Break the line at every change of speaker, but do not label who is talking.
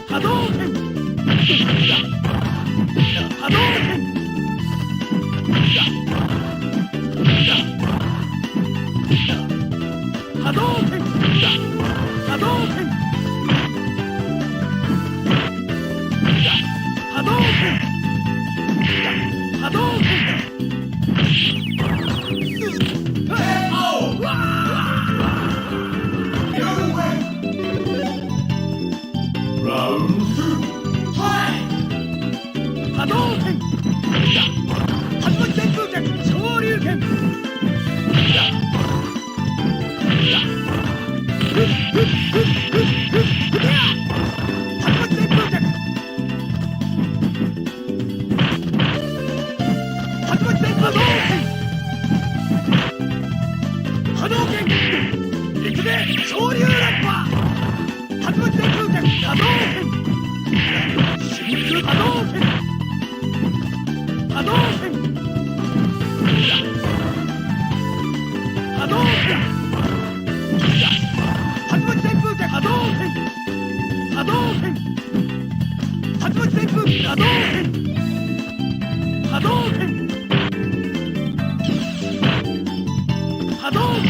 波動拳波動拳波動拳波動拳波動拳波動拳
KO. You win. Round two. Fight.
波動拳竜巻旋風脚昇竜拳竜巻旋風脚竜巻旋風拳波動拳行くぜ昇竜ラッパ竜巻旋風脚波動拳真空波動拳波動拳波動拳竜巻旋風脚波動拳波動拳竜巻旋風波動拳波動拳波動拳。